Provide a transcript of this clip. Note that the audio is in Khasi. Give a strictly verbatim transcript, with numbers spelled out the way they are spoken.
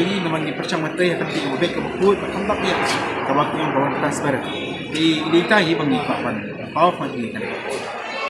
jong ngi namar ngi pyrshang ban trei ha ka kti kaba beit kaba khuid, ba kham dap ïa kaba ki ong kaba transparent. Te i dei ita hi ba ngi kwah ban paw ha ngi kan.